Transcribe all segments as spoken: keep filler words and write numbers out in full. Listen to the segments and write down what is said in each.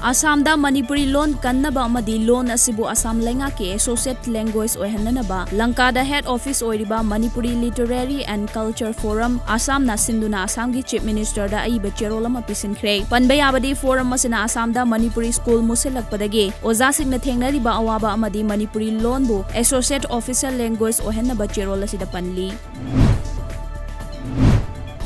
ꯑꯁꯥꯝꯗ ꯃꯅꯤꯄꯨꯔꯤ ꯂꯣꯟ ꯀꯟꯅꯕ ꯑꯃꯗꯤ ꯂꯣꯟ ꯑꯁꯤꯕꯨ ꯑꯁꯥꯝ ꯂꯩꯉꯥꯛꯀꯤ associate language ꯑꯣꯏꯍꯟꯅꯅꯕ ꯂꯪꯀꯥꯗ head office ꯑꯣꯏꯔꯤꯕ Manipuri Literary and Culture Forum ꯑꯁꯥꯝꯅ ꯁꯤꯟꯗꯨꯅ ꯑꯁꯥꯝꯒꯤ Chief Ministerꯗ ꯑꯏꯕ ꯆꯦꯔꯣꯜ ꯑꯃ ꯄꯤꯁꯤꯟꯈ꯭ꯔꯦ꯫ ꯄꯟꯕ ꯌꯥꯕꯗꯤ, forum ꯑꯁꯤꯅ ꯑꯁꯥꯝꯗ ꯃꯅꯤꯄꯨꯔꯤ school ꯃꯨꯠꯁꯤꯜꯂꯛꯄꯗꯒꯤ ꯑꯣꯖꯥꯁꯤꯡꯅ ꯊꯦꯡꯅꯔꯤꯕ ꯑꯋꯥꯕ ꯑꯃꯗꯤ ꯃꯅꯤꯄꯨꯔꯤ ꯂꯣꯟꯕꯨ associate official language ꯑꯣꯏꯍꯟꯅꯕ ꯆꯦꯔꯣꯜ ꯑꯁꯤꯗ ꯄꯟꯂꯤ꯫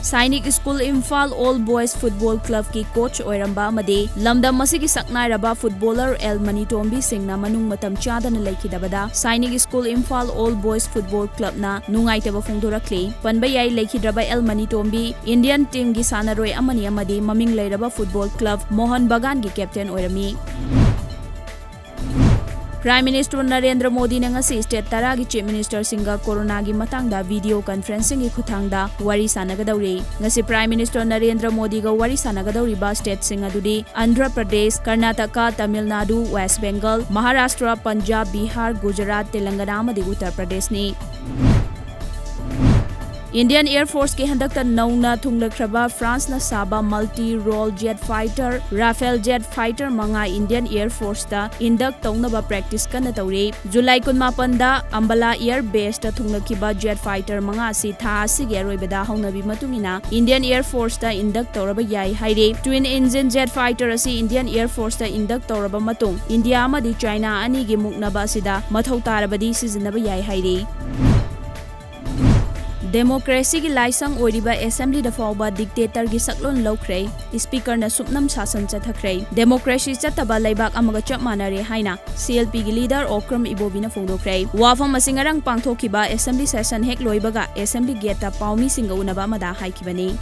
Sainik school Imphal All Boys Football Clubꯀꯤ coach ꯑꯣꯏꯔꯝꯕ ꯑꯃꯗꯤ ꯂꯝꯗꯝ ꯑꯁꯤꯒꯤ ꯁꯛꯅꯥꯏꯔꯕ footballer ꯑꯦꯜ ꯃꯅꯤꯇꯣꯝꯕꯤ ꯁꯤꯡꯅ ꯃꯅꯨꯡ ꯃꯇꯝ ꯆꯥꯗꯅ ꯂꯩꯈꯤꯗꯕꯗ Sainik school Imphal All Boys Football Clubꯅ ꯅꯨꯡꯉꯥꯏꯇꯕ ꯐꯣꯡꯗꯣꯔꯛꯂꯤ꯫ ꯄꯟꯕ ꯌꯥꯏ, ꯂꯩꯈꯤꯗ꯭ꯔꯕ ꯑꯦꯜ ꯃꯅꯤꯇꯣꯝꯕꯤ Indian teamꯒꯤ ꯁꯥꯟꯅꯔꯣꯏ ꯑꯃꯅꯤ ꯑꯃꯗꯤ ꯃꯃꯤꯡ ꯂꯩꯔꯕ football club ꯃꯣꯍꯟ ꯕꯒꯥꯟꯒꯤ captain ꯑꯣꯏꯔꯝꯃꯤ꯫ Prime Minister ꯅꯔꯦꯟꯗ꯭ꯔ ꯃꯣꯗꯤꯅ ꯉꯁꯤ state ꯇꯔꯥꯒꯤ Chief Ministerꯁꯤꯡꯒ ꯀꯣꯔꯣꯅꯥꯒꯤ ꯃꯇꯥꯡꯗ video conferencingꯒꯤ ꯈꯨꯠꯊꯥꯡꯗ ꯋꯥꯔꯤ ꯁꯥꯟꯅꯒꯗꯧꯔꯤ꯫ ꯉꯁꯤ Prime Minister ꯅꯔꯦꯟꯗ꯭ꯔ ꯃꯣꯗꯤꯒ ꯋꯥꯔꯤ ꯁꯥꯟꯅꯒꯗꯧꯔꯤꯕ stateꯁꯤꯡ ꯑꯗꯨꯗꯤ ꯑꯟꯙ꯭ꯔ ꯄ꯭ꯔꯗꯦꯁ, ꯀꯔꯅꯥꯇꯀꯥ, ꯇꯥꯃꯤꯜ ꯅꯥꯗꯨ, ꯋꯦꯁ ꯕꯦꯡꯒꯜ, ꯃꯍꯥꯔꯥꯁꯇ꯭ꯔ, ꯄꯟꯖꯥꯕ, ꯕꯤꯍꯥꯔ, ꯒꯨꯖꯔꯥꯠ, ꯇꯦꯂꯪꯒꯅꯥ ꯑꯃꯗꯤ ꯎꯠꯇꯔ ꯄ꯭ꯔꯗꯦꯁꯅꯤ꯫ Indian Air Forceꯀꯤ ꯍꯟꯗꯛꯇ ꯅꯧꯅ ꯊꯨꯡꯂꯈ꯭ꯔꯕ Franceꯅ ꯁꯥꯕ multi role jet fighter Rafale jet fighter ꯃꯉꯥ Indian Air Forceꯇ induct ꯇꯧꯅꯕ practice ꯀꯟꯅ ꯇꯧꯔꯤ꯫ ꯖꯨꯂꯥꯏ ꯀꯨꯟꯃꯥꯄꯟꯗ ꯑꯝꯕꯥꯂꯥ Air Baseꯇ ꯊꯨꯡꯂꯈꯤꯕ jet fighter ꯃꯉꯥ ꯑꯁꯤ ꯊꯥ ꯑꯁꯤꯒꯤ ꯑꯔꯣꯏꯕꯗ ꯍꯧꯅꯕꯤ ꯃꯇꯨꯡ ꯏꯟꯅ Indian Air Forceꯇ induct ꯇꯧꯔꯕ ꯌꯥꯏ ꯍꯥꯏꯔꯤ꯫ Twin engine jet fighter ꯑꯁꯤ Indian Air Forceꯇ induct ꯇꯧꯔꯕ ꯃꯇꯨꯡ, ꯏꯟꯗꯤꯌꯥ ꯑꯃꯗꯤ ꯆꯥꯏꯅꯥ ꯑꯅꯤꯒꯤ ꯃꯨꯛꯅꯕ ꯑꯁꯤꯗ ꯃꯊꯧ ꯇꯥꯔꯕꯗꯤ ꯁꯤꯖꯤꯟꯅꯕ ꯌꯥꯏ ꯍꯥꯏꯔꯤ꯫ Democracyꯒꯤ ꯂꯥꯏꯁꯪ ꯑꯣꯏꯔꯤꯕ Assemblyꯗ ꯐꯥꯎꯕ dictatorꯒꯤ ꯁꯛꯂꯣꯟ ꯂꯧꯈ꯭ꯔꯦ, Speakerꯅ ꯁꯨꯞꯅꯝ ꯁꯥꯁꯟ ꯆꯠꯊꯈ꯭ꯔꯦ, democracy ꯆꯠꯇꯕ ꯂꯩꯕꯥꯛ ꯑꯃꯒ ꯆꯞ ꯃꯥꯟꯅꯔꯦ ꯍꯥꯏꯅ CLPꯒꯤ leader ꯑꯣꯀ꯭ꯔꯝ ꯏꯕꯣꯕꯤꯅ ꯐꯣꯡꯗꯣꯛꯈ꯭ꯔꯦ꯫ ꯋꯥꯐꯝ ꯑꯁꯤ ꯉꯔꯥꯡ ꯄꯥꯡꯊꯣꯛꯈꯤꯕ Assembly session ꯍꯦꯛ ꯂꯣꯏꯕꯒ Assembly gateꯇ ꯄꯥꯎꯃꯤꯁꯤꯡꯒ ꯎꯅꯕ ꯑꯃꯗ ꯍꯥꯏꯈꯤꯕꯅꯤ꯫